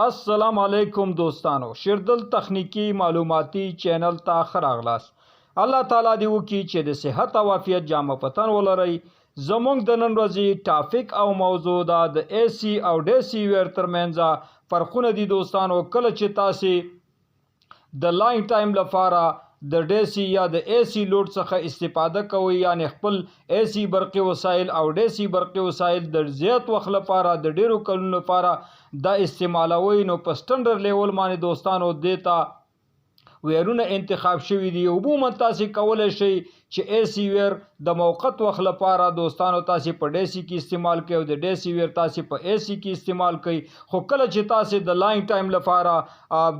السلام علیکم دوستانو، شیردل تخنیکی معلوماتي چینل ته ښه راغلاست. الله تعالی دې وکړي چې د صحت او عافیت جامه په تن ولرئ. زموږ د نن ورځې ټاپک او موضوع دا د ای سی او ډي سی ویر ترمنځ فرقونه دي دوستانو. کله چې تاسې د لانګ ټایم لپاره د ډي سي یا د ای سي لوډ څخه استفاده کوئ، یعنې خپل ای سي برقي وسایل او ډي سي برقي وسایل د زیات وخت لپاره، د ډیرو کلونو لپاره دا استعمالوئ، نو په سټنډرډ لیول باندې دوستانو دې ته ویرونه انتخاب شوي دي. عموما تاسې کولی شئ چې ای سي ویر د موقت وخت لپاره دوستانو تاسې په ډي سي کې استعمال کړئ او د ډي سي ویر تاسې په ای سي کې استعمال کړئ، خو کله چې تاسې د لانګ ټایم لپاره،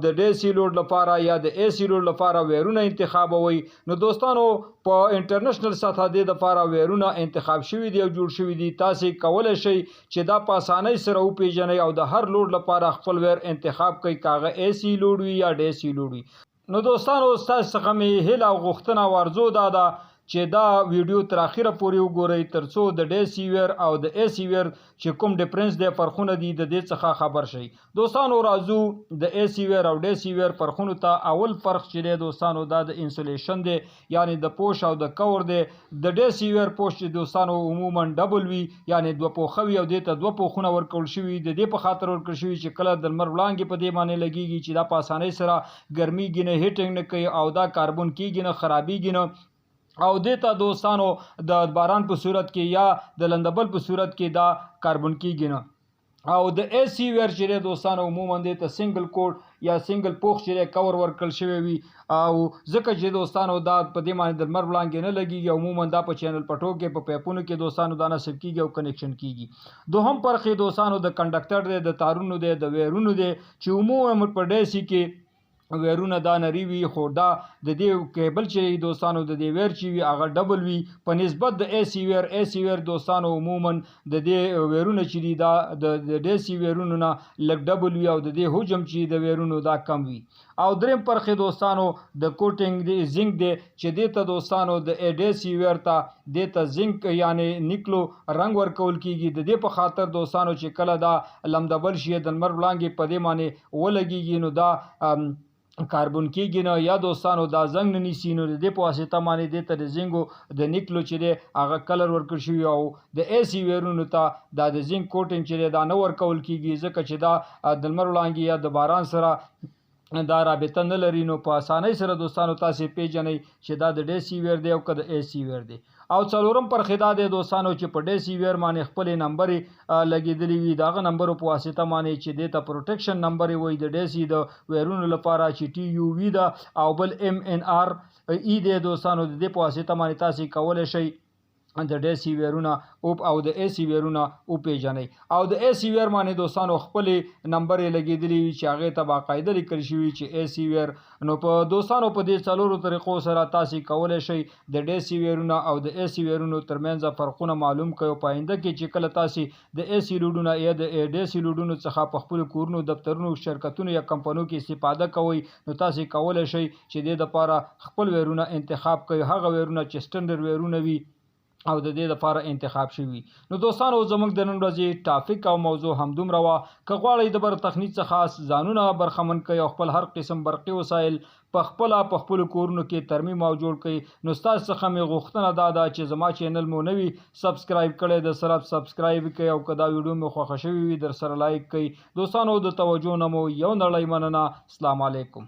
د ډي سي لوډ لپاره یا د ای سي لوډ لپاره ویرونه انتخابوئ، نو دوستانو په انټرنیشنل سطح دې لپاره ویرونه انتخاب شوي دي او جوړ شوي دي. تاسې کولی شئ چې دا په اسانۍ سره وپیژنئ او د هر لوډ لپاره خپل ویر انتخاب کړئ، که هغه ای سي لوډ وي یا ډي سي لوډ وي. نو دوستانو، ستاسو څخه مې هیله او غوښتنه او ارزو دا ده چې دا ویډیو تر اخیره پورې وګورئ، ترڅو د ډي سي ویر او د ای سي ویر چې کوم ډیفرنس دی، فرقونه دي، د دې څخه خبر شئ. دوستانو، راځو د ای سي ویر او ډي سي ویر فرقونو ته. اول فرق چې دی دوستانو، دا د انسولیشن دی، یعنی د پوښ او د کور دی. د ډي سي ویر پوښ چې دوستانو عموما ډبل وي، یعنی دوه پوښه وي، او دې ته دوه پوښونه ورکول شوي. د دې په خاطر ورکول شوي چې کله د لمر وړانګې په دې باندې لګیږي، چې دا په اسانۍ سره ګرمیږي نه، heating نه کوي، او دا کاربن کیږي نه، خرابیږي نه، او دې ته دوستانو د باران په صورت کې یا د لندبل په صورت کې دا کاربن کیږي نه. او د ای سی ویر چې دی دوستانو، عموما دې ته single coat یا single پوښ چې دی، کور ورکړل شوی وي، او ځکه چې دوستانو دا په دې باندې د لمر وړانګې نه لګیږي. عموما دا په چینل پټو کې، په پیپونو کې دوستانو دا نصب کیږي او connection کیږي. دوهم فرق یې دوستانو د کنډکټر دی، د تارونو دی، د ویرونو دی، چې عموما په ډي سي کې ویرونه دا نری وي، خو دا د دې کیبل چې دوستانو د دې ویر چې وي، هغه ډبل وي په نسبت د ای سی ویر. ای سی ویر دوستانو عموما د دې ویرونه چې دي، دا د ډي سي ویرونو نه لږ ډبل وي، او د دې حجم چې د ویرونو دا کم وي. او دریم فرق دوستانو د coating دی، زنک دی، چې دې ته دوستانو د ای ډي سي ویر ته دې ته زنک یعنی نکلو رنګ ورکول کیږي. د دې په خاطر دوستانو چې کله دا لمدبل شي، د لمر وړانګې په دې باندې ولګیږي، نو دا کاربن کیږي نه، یا دوستانو دا زنګ نه نیسي. نو د دې په واسطه باندې دې ته د زنګو د نکلو چې دی، هغه color ورکړل شوي، او د ای سی ویرونو ته دا د زنګ coating چې دی، دا نه ورکول کیږي، ځکه چې دا د لمر وړانګې یا د باران سره دا رابطه نه لري. نو په اسانۍ سره دوستانو تاسې پیژنئ چې دا د ډي سي ویر دی او که د ای سی ویر دی. او څلورم فرق دا دی دوستانو چې په ډي سي ویر باندې خپلې نمبرې لګېدلې وي. د هغه نمبرو په واسطه باندې چې دې ته protection نمبرې وایي، د ډي سي د ویرونو لپاره چې ټي یو وي ده او بل ایم ان ار ای دی دوستانو، د دې په واسطه باندې تاسې کولی شئ د ډي سي ویرونه او د ای سی ویرونه وپیژنئ. او د ای سی ویر باندې دوستانو خپلې نمبرې لګېدلې وي چې هغې ته باقاعده لیکل شوي چې ای سی ویر. نو په دوستانو په دې څلورو طریقو سره تاسې کولی شئ د ډي سي ویرونه او د ای سی ویرونو ترمنځ فرقونه معلوم کړئ، او په آینده کې چې کله تاسې د ای سی لوډونه یا د ډي سی لوډونو څخه په خپلو کورونو، دفترونو، شرکتونو یا کمپنیو کې استفاده کوئ، نو تاسې کولی شئ چې دې دپاره خپل ویرونه انتخاب کړئ، هغه ویرونه چې سټنډرډ ویرونه وي او د دې لپاره انتخاب شوي. نو دوستانو، زموږ د نن ورځې ټاپک او موضوع همدومره وه. که غواړئ د برق تخنیک څخه ځانونه برخمن کړئ او خپل هر قسم برقي وسایل په خپله په خپلو کورونو کې ترمیم او جوړ کړئ، نو ستاسو څخه مې غوښتنه دا ده چې زما چینل مو نه وي subscribe کړی، در سره subscribe کړئ، او که دا ویډیو مو خوښه شوې وي، در سره like کړئ. دوستانو، د توجه نه مو یو نړۍ مننه. السلام علیکم.